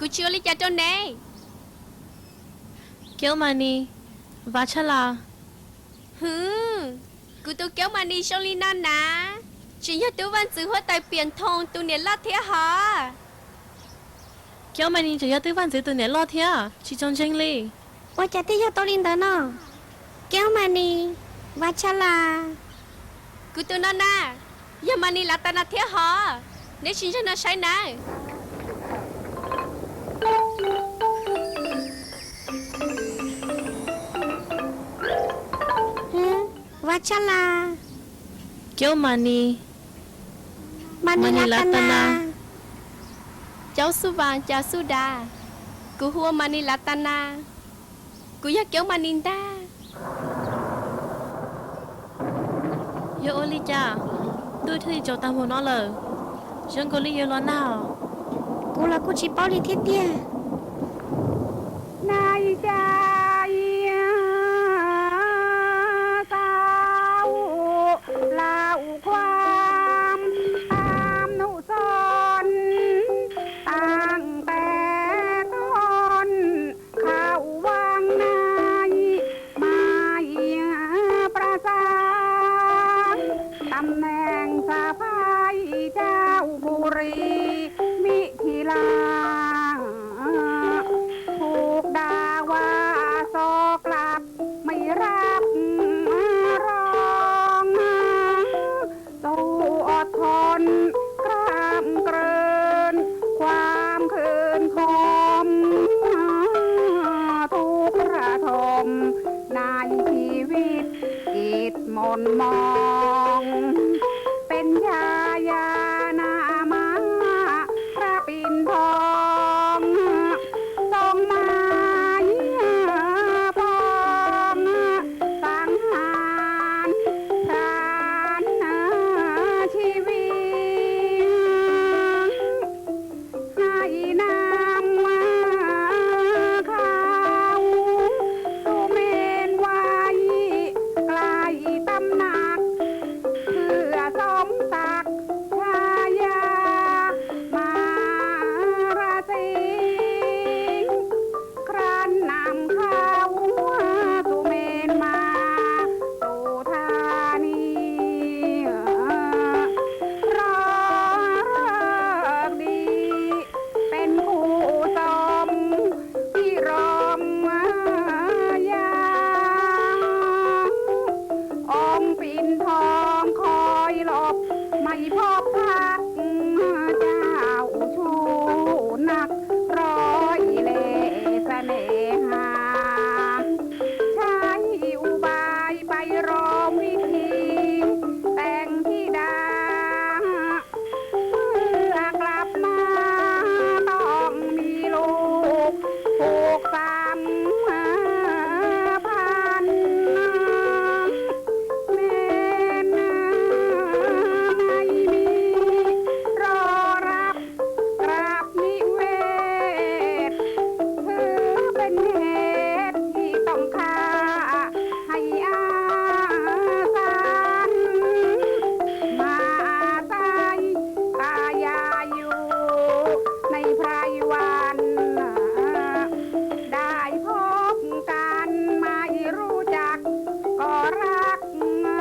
Kuv tsis ua li cas rau neb. Keub Mas Nis, Vas Tshaj Las. Hwv, kuv tus Keub Mas Nis zoo li no na, tseem yog tub vaj ntxwv huab tais Piam Thoo tus niam loj thiab hos. Keub Mas Nis tseem yog tub vaj ntxwv tus niam loj thiab, tsis tshua ntseeg li. Ua cas thiaj yog tau li ntawd no? Keub Mas Nis, Vas Tshaj Las. Kuv tus no na, yog Mas Nis Lav Tas Nas thiab hos. Neb sim ntseeg no saib nawb. Vas Tshaj Las. Keub Mas Nis, Mas Nis Lav Tas Nas. Caub Xub Vas Cas Xub Das, kuv hu ua Mas Nis Lav Tas Nas. Kuv yog Keub Mas Nis ntag. Yog ua li cas ntuj thiaj li tsaus tag npaum no lawm? Zoo nkaus li yuav los nag os. Kuv los kuj tsis paub li thiab tiag. Nai cas xaus lauj khuam tam num xon, taam tes ton khaum vaaj nai, mas pras xav tam neeg xav phais cauj bu ris mim thi laj, thuk da va xov klab maj rab roo, txuj ob thon kram kran, khuam khwm khom, thub ra thom nai chi vij, ib mos mos pes ntsa ya na mas rab pim thoo, txoov mas pom xav han phaj chi vij. Hais nam khau tus mes va yim klais tam nas, khwm xoom tas tha ya mas ra xeeb, kran nam khau tus mes mas tus tha ni rov rag di pes khu xoom ib rom ya. Oov pim thoo khoi lov mais phob phaj, cauj tshuj nag rov ib le xa ne has, tshai u bai pais roo vij thi tees thi da. Ua klab mas tom mi lug phuk xam phan, me na mai mi rov rab กราบ mi vej ถือเป็นเหตุที่ต้องฆ่า ให้อาสา มาอาศัยกายาอยู่ในไพรวัน ได้พบกันไม่รู้จักก็รักเรา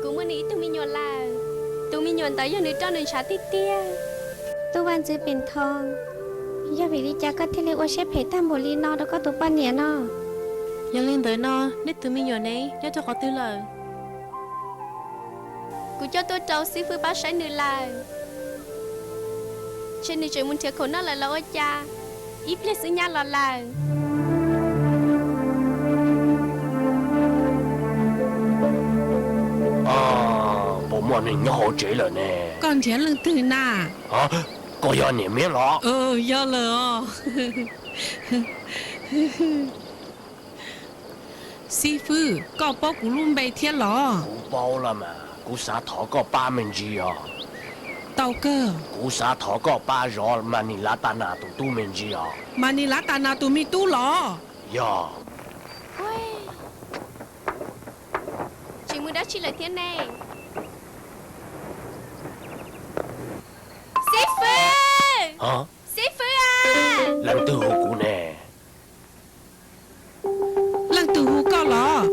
Kuv muaj nws ib tug me nyuam lawm. Tus me nyuam ntawd yog nws roj nws ntshav tiag tiag. Tub vaj ntxwv Pem Thoo, yog vim li cas koj thiaj li ua siab phem tag npaum li no rau koj tus poj niam no? Yog li ntawd no, neb tus me nyuam ne nyob rau qhov twg lawm? Kuv coj tuaj rau xib fwb pab saib nws lawm. Ntshe nws tseem mus nrhiav khoom noj lawm los ua cas, ib pliag xwb nyab los lawm. Puas muaj neeg nyob hauv tsev lawm ne? Koj nrhiav leej twg na? Koj yog niam Miab los? Yog lawm os. Xib fwb, koj paub kuv lub npe thiab los? Kuv paub los mas, kuv xav thov koj pab me ntsis os. Tau kawg. Kuv xav thov koj pab zov Mas Nis Lav Tas Nas tus tub me ntsis os. Mas Nis Lav Tas Nas tus me tub los? Yog. dab tsi lawm thiab ne? Xib fwb! Xib fwb a! Leej twg hu kuv ne? Leej twg hu koj los?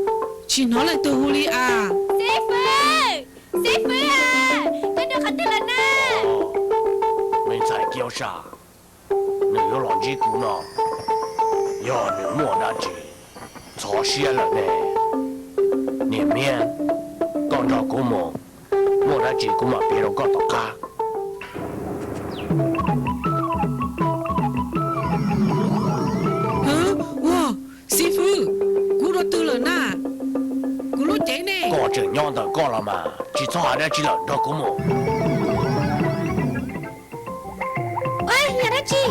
Tsis hnov leej twg hu li as. Xib fwb! Xib fwb a! Koj nyob qhov twg los na? Me ntxhais Kiaub Sab, nws yuav los ntsib kuv no, yog nws muaj dab tsi ntxhov siab lawm ne? Niam Miab, koj nrog kuv mus, muaj dab tsi kuv mam piav rau koj tom qab. Ua, xib fwb, kuv dua twg lawm na? Kuv lub cev ne? Koj tseem nyob ntawm koj los mas, tsis txhob hais dab tsi lawm, nrog kuv mus. Ua, yog dab tsi?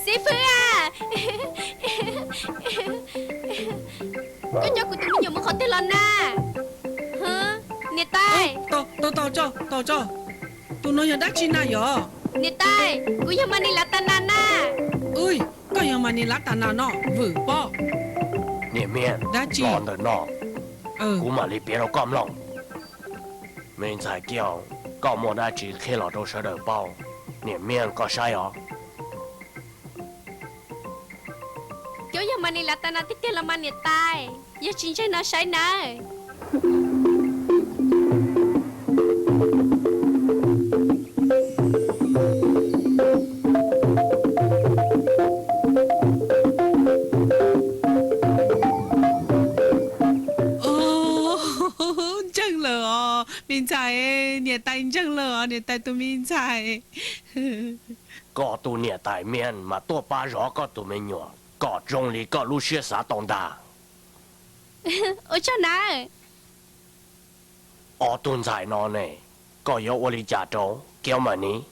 Xib fwb a, koj coj kuv tus me nyuam mus qhov twg los na? Niam tais, tos tso, tos tso, tus no yog dab tsi na yog? Niam tais, kuv yog Mas Nis Lav Tas Nas na. Koj yog Mas Nis Lav Tas Nas no, vwm pob. Niam Miab, dab tsi los ntawm no, kuv mam li piav rau koj mloog. Me ntxhais Kiaub, koj muaj dab tsi qhia los rau sawv daws paub, niam Miab koj saib os. Koj yog Mas Nis Lav Tas Nas tiag tiag los mas niam tais? Yog tsis ntseeg no saib nawb. Ntseeg lawm os me ntxhais, niam tais ntseeg lawm os niam tais tus me ntxhais. Koj tus niam tais Miab mas tuaj pab zov koj tus me nyuam kom zoo li koj lub siab xav tau ntag. Ua tsaug nawb. Ob tug ntxhais no ne, koj yuav ua li cas rau Kiaub Mas Nis?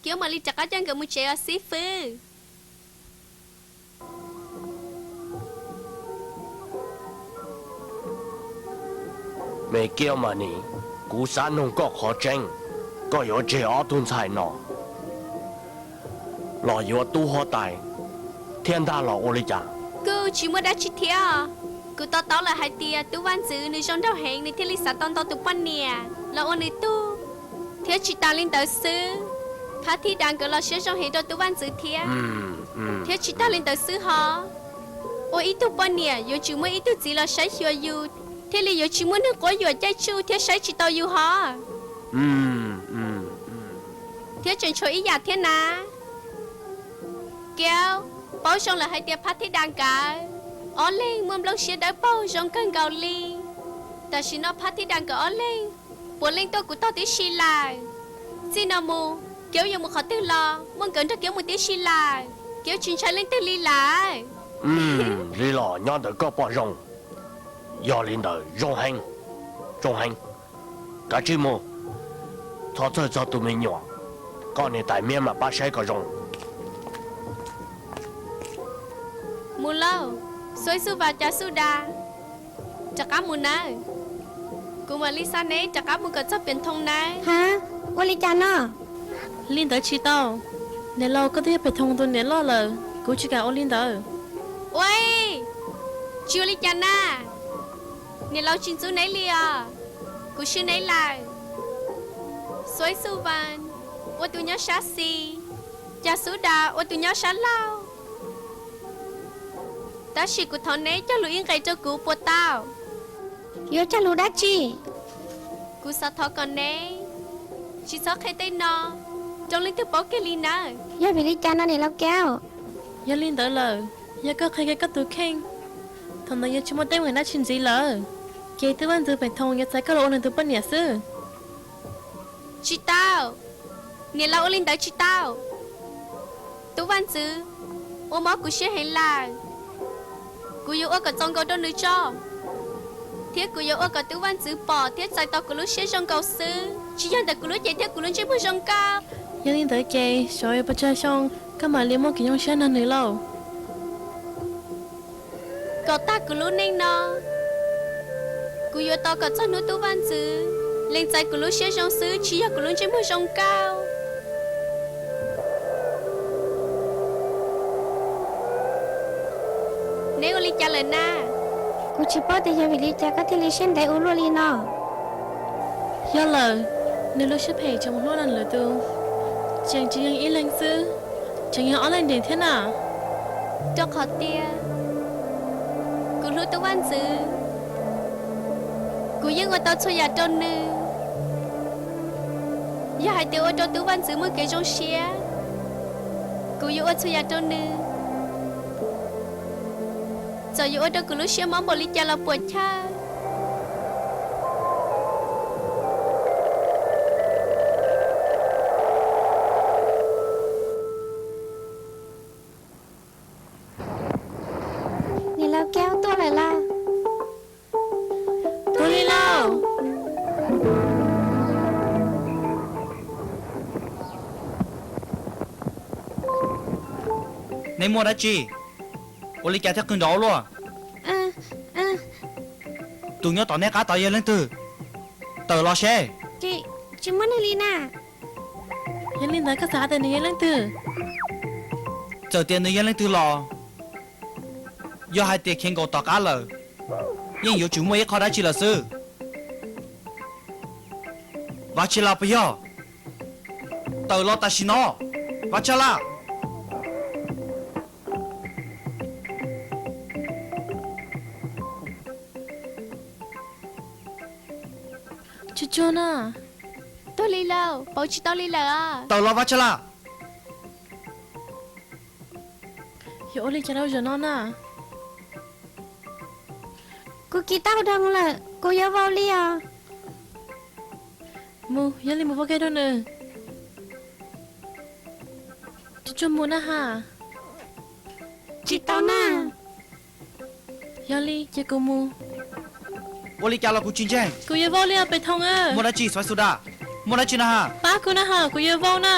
Kiaub mam li rov qab coj nkawd mus tsev os xib fwb. Me Kiaub Mas Nis, kuv xav nug koj qhov tseeb, koj yuav tseg ob tug ntxhais no los yuav tub huab tais thiab ntag los ua li cas? Kuj tsis muaj dab tsi thiab. Kuv to taub lawm hais tias tub vaj ntxwv nws zoo nraug heev nws thiaj li xav tau ntau tus poj niam los ua nws tug. Thiab tsis tas li ntawd xwb, Phab Thib Das nkawd los siab zoo heev rau tub vaj ntxwv thiab. Thiab tsis tas li ntawd xwb hos, ua ib tug poj niam yuav tsum muaj ib tug txiv los saib xyuas yus, thiaj li yuav tsis muaj neeg quab yuam caij tsuj thiab saib tsis taus yus hos. Thiab tseem tshuav ib yam thiab na. Kiaub, paub zoo lawm hais tias Phab Thib Das nkawd ob leeg muaj nplooj siab dawb paug zoo kawg nkaus li. Tam sim no Phab Thib Das nkawd ob leeg puav leej tuaj kuv tog tib si lawm. Txij no mus Kiaub yuav mus qhov twg los muaj nkawd nrog Kiaub mus tib si lawm, Kiaub tsis ntshai leej twg li lawm. Li los nyob ntawm koj pom zoo. Yog li ntawd zoo heev, zoo heev. Kav tsij mus, txhob txhawj txog tus me nyuam, koj niam tais Miab mam pab saib kom zoo. Mus lauj, Xuaib Xuj Vas, Cas Xuj Das, rov qab mus nawb. Kuv mam li xa neb rov qab mus kom txog Pem Thoo nawb. Ha, ua li cas no? Li ntawd tsis tau. Niam laus, koj twb yog Pem Thoo tus niam loj lawm, kuv tsis kam ua li ntawd. Ua, tsis ua li cas na. Niam laus tsis ntxub neb li os, kuv swb neb lawm. Xuaib Xuj Vas ua tus nyob sab xis, Cas Xuj Das ua tus nyob sab laug. Tab sis kuv thov neb cog lus ib nqes rau kuv puas tau? Yuav cog lus dab tsi? Kuv xav thov kom neb tsis txhob qhia tej no rau leej twg paub kiag li nawb. Yog vim li cas no niam laus Kiaub? Yog li ntawd lawm, yog koj qhia kiag koj tus kheej, thaum ntawd yuav tsis muaj teeb meem dab tsi ntxiv lawm. Ces tub vaj ntxwv Pem Thoo yuav txais koj los ua nws tus poj niam xwb. Tsis tau, niam laus ua li ntawd tsis tau. Tub vaj ntxwv ua mob kuv siab heev lawm. Kuv yuav ua kom txaus nkaus rau nws tso, thiab kuv yuav ua kom tub vaj ntxwv pom thiab txais tau kuv lub siab zoo nkaus xwb, tsis yog ntawm kuv lub cev thiab kuv lub ntsej muag zoo nkauj. Yog li ntawd ces xyov yuav puas tsawg xyoo koj mam li muaj kev zoo siab nrog nws lauj. Kom tag kuv lub neej no, kuv yuav tos kom txog hnub tub vaj ntxwv lees txais kuv lub siab zoo xwb, tsis yog kuv lub ntsej muag zoo nkauj. Neb ua li cas lawm na? Kuv tsis paub tias yog vim li cas koj thiaj li siab ntev ua luaj li no. Yog lawm, nws lub siab phem tseem mus hlub nws lwm tus, tseem tsis yog ib leeg xwb, tseem yog ob leeg ntev thiab na. Rau qhov tias kuv hlub tub vaj ntxwv, kuv yeej ua tau txhua yam rau nws. Yog hais tias ua rau tub vaj ntxwv muaj kev zoo siab, kuv yuav ua txhua yam rau nws, txawm yuav ua rau kuv lub siab mob npaum li cas los puam chawj. Niam laus Kiab tuaj lawm los? Tuaj li lauj. Neb muaj dab tsi? Ua li cas thiaj qw nrov ua luaj? Tus nyob tom neb qab tod yog leej twg? Tawm los seb. Tsis muaj neeg li na. Yog li ntawd koj xav hais tias nws yog leej twg? Txawm tias nws yog leej twg los, yog hais tias khiav nkaum tom qab lawm, yeej yuav tsum muaj ib qho dab tsi lawm xwb. Vav Tshaj Las puas yog? Tawm los tam sim no, Vav Tshaj Las. Tsuag tsuag na. Tuag li lauj, pauv tsis tau li lawm. Tawm los Vav Tshaj Las. Yuav ua li cas rau zaum no na? Kuv kis tau dhau lawm, kuv yuav vau li os. Mus, yog li mus vau kiag rau nws. Tsuag tsuag mus na ha. Tsis tau na. Yog li ces kuv mus. Ua li cas los kuv tsis ntseeg. Kuv yuav vau li os Pes Thooj. Muaj dab tsi Xov Xu Da? Muaj dab tsi na ha? Pab kuv na ha, kuv yuav vau na.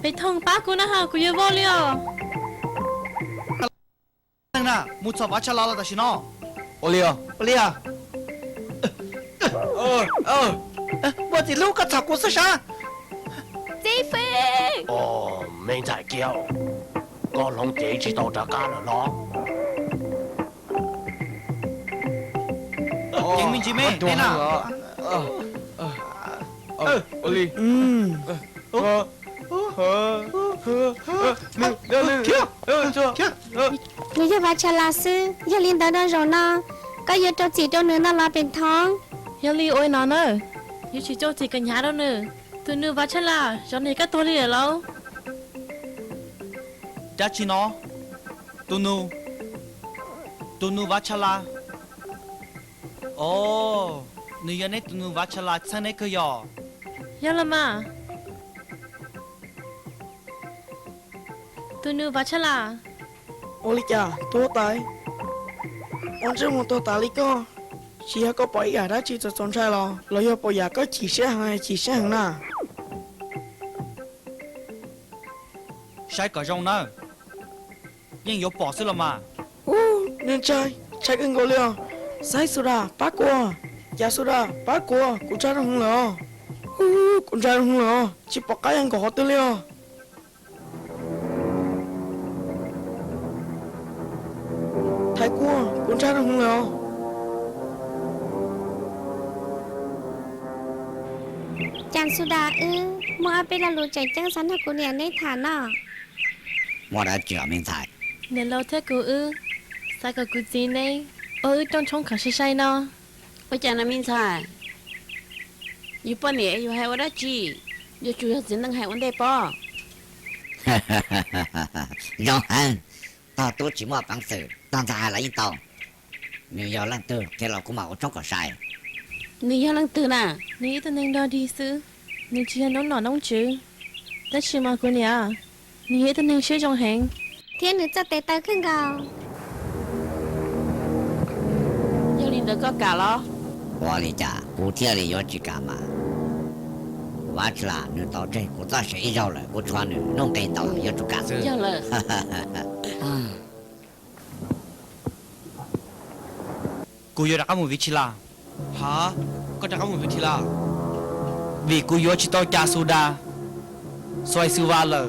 Pes Thooj, pab kuv na ha, kuv yuav vau li os. Mus txhom Vav Tshaj Las los tam sim no. Ua li os, ua li os. Muaj txiv hlub, koj txhom kuv xwb sav. Txiv Fwj. Me ntxhais Kiab, koj hloov cev tsis tau rov qab lawm los? Ceev me ntsis me, teb na. Ua li. Nws yog Vav Tshaj Las xwb, yog li ntawd no zaum no koj yuav rau txim rau nws no los Pes Thooj? Yog li ua li no na, yuav tsis rau txim kom hnyav rau nws. Tus nus Vav Tshaj Las, zaum no koj tuag li lawm lauj. Dab tsi no? Tus nus, tus nus Vav Tshaj Las? Os, nws yog neb tus nus Vav Tshaj Las txheeb neb kawg yog? Yog los mas. Tus nus Vav Tshaj Las. Ua li cas tus huab tais, ua ntsej muag tuag tas li koj? Tsis yog koj pom ib yam dab tsi txaus txaus ntshai los, los yog pom yam koj chim siab heev chim siab heev na? Saib kom zoo nawb, yeej yuav pom xwb los mas. Ub, niag ntshai, ntshai kawg nkaus li os. Xaib Xu Da, pab kuv. Cas Xu Da, pab kuv, kuv ntshai rau heev lawm os. Ub, kuv ntshai rau heev lawm os, tsis pom qab yuav nkaum qhov twg li os. Thaiv kuv, kuv ntshai rau heev lawm os. Cas Xu Da, wb muaj ob peb lo lus tseem ceeb xav nrog kuv niam neb tham no. Muaj dab tsi os me ntxhais? Niam laus thiab kuv wb xav kom kuv txiv neb ua wb rooj tshoob kom sai sai no. Ua cas no me ntxhais? Yus poj niam yuav hais ua dab tsi? Yuav tsum yog txiv neej hais ua ntej pob. Zoo heev, tog tub tsis muaj peev xwm, tog ntxhais hais los yeej tau. Nws yog leej twg qhia los kuv mam ua tshoob kom sai. Nws yog leej twg na? Nws ib tug neeg dog dig xwb, nws tsis yog noob nom noob tswv. Tab sis mas kuv niam, nws yog ib tug neeg siab zoo heev, thiab nws txoj tes taw kawg nkaus. Yog li ntawd koj kam los? Ua li cas kuv thiaj li yuav tsis kam mas? Vav Tshaj Las nws tau tseg kuv txoj sia ib zaug lawm, kuv tshuav nws nuj nqis ntau, yuav tsum kam xwb. Kuv yuav rov qab mus Viv Tshis Las. Ha, koj rov qab mus Viv Tshis Las? Vim kuv yuav tsis tau Cas Xus Das, Xuais Xus Vas lawm.